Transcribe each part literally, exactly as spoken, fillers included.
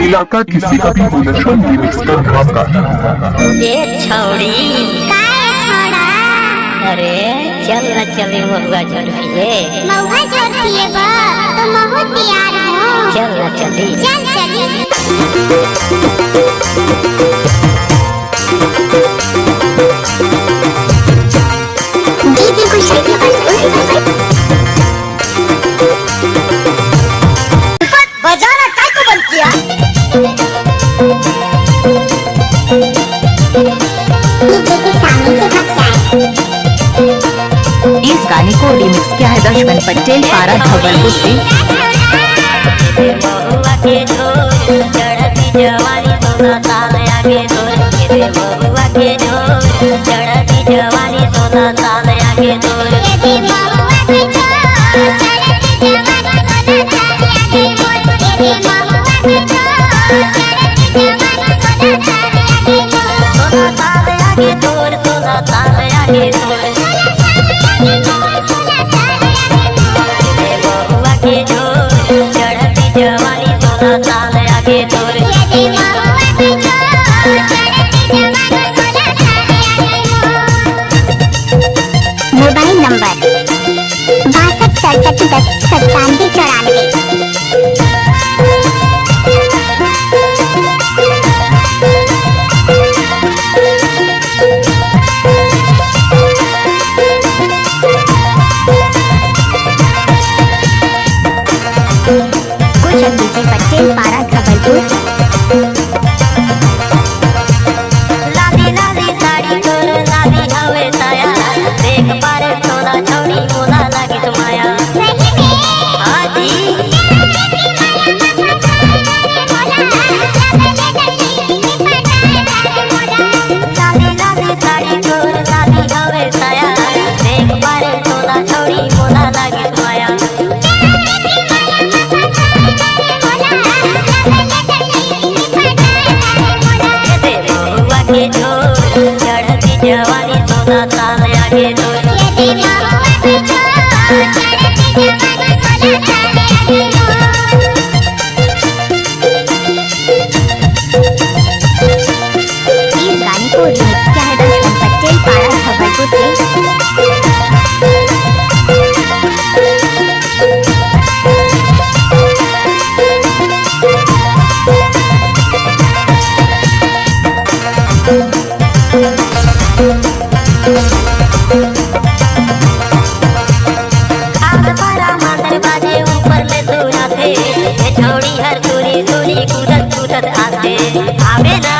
इलाका किसी का भी हुनरमंद remix का धमाका। ए छौड़ी। का ए छौड़ा? अरे, चल ना चली महुआ झोर पिए। महुआ झोर पिए बा, तो महू तैयार हूँ। चल ना चली। चल चली। जी जी कुछ बजाना काय को बंद किया? ये देखिए सामने से भाग जाए। इस गाने को remix किया है दशमन पटेल पारा खबरपुर से। महुआ के झोर, चढ़ती जवानी सोलह साल आगे तोर। ये महुआ के झोर, चढ़ती जवानी सोलह साल आगे तोर। ये महुआ के झोर, चढ़ती जवानी सोलह साल आगे तोर। ये महुआ के झोर, चढ़ती जवानी सोलह साल आगे तोर। सोलह साल आगे तोर, सोलह साल आगे तोर। ये महुआ के झोर, चढ़ती जवानी सोलह साल आगे तोर। मोबाइल नंबर बासठ सड़सठ दस सत्तानवे चौरानवे। कुछ अंग्रेजी पटेल पारा खबरपुर। लाली लाली साड़ी तोर लाली हवे साया, देख पारे तोला छौड़ी मोला लागिस माया। सही में? हाँ जी। लाली लाली साड़ी तोर लाली हवे साया, देख पारे तोला छौड़ी मोला लागिस माया। ये दे महुआ के झोर, चढ़ती जवानी सोलह साल आगे तोर। ये दे महुआ के झोर, चढ़ती जवानी सोलह साल आगे तोर। इस गाने को remix किया है दर्शन पटेल पारा खबरपुर से। आग पारा मातर बाजे ऊपर ले सुनाथे, ये छौड़ी हर सुनी सुनी कूदत कूदत आथे। आवे ना।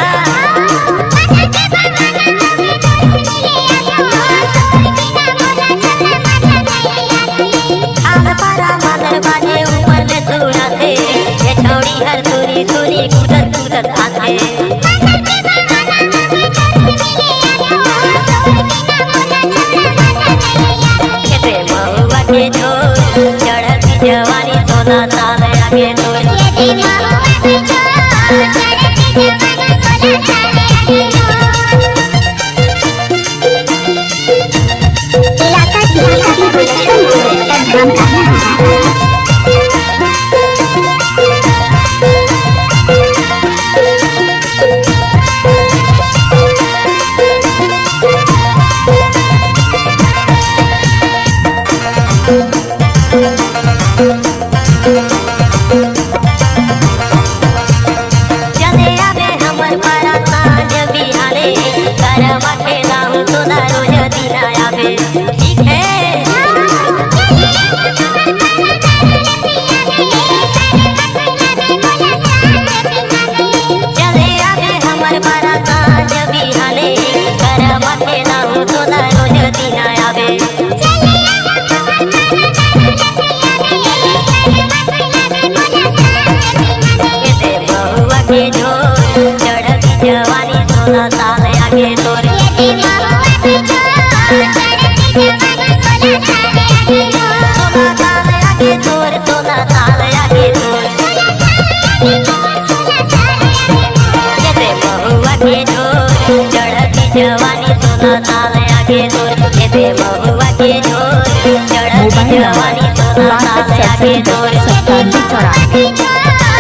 आग पारा मातर बाजे ऊपर ले सुनाथे, ये छौड़ी हर सुनी सुनी कूदत कूदत आथे। ये दे महुआ के झोर, चढ़ती जवानी सोलह साल आगे तोर। ये दे महुआ के झोर, चढ़ती जवानी सोलह साल आगे तोर। इलाका की भाषा भी बोलते हैं, तब हम कहाँ हैं? चले आबे हमर पारा सांझ बिहाने, करवा के लाहू तोला रोज दिन आबे। ठीक है। चले आबे हमर पारा सांझ बिहाने, करवा के लाहू तोला रोज दिन आबे। ये दे महुआ के झोर, चढ़ती जवानी सोलह साल आगे तोर। ये दे महुआ के झोर, चढ़ती जवानी सोलह साल आगे तोर। सोलह साल आगे तोर, सोलह साल आगे तोर। ये दे महुआ के झोर, चढ़ती जवानी सोलह साल आगे तोर। ये दे महुआ के झोर, चढ़ती जवानी सोलह साल आगे तोर। मोबाइल नंबर बासठ सड़सठ दस सत्तानवे चौरानवे।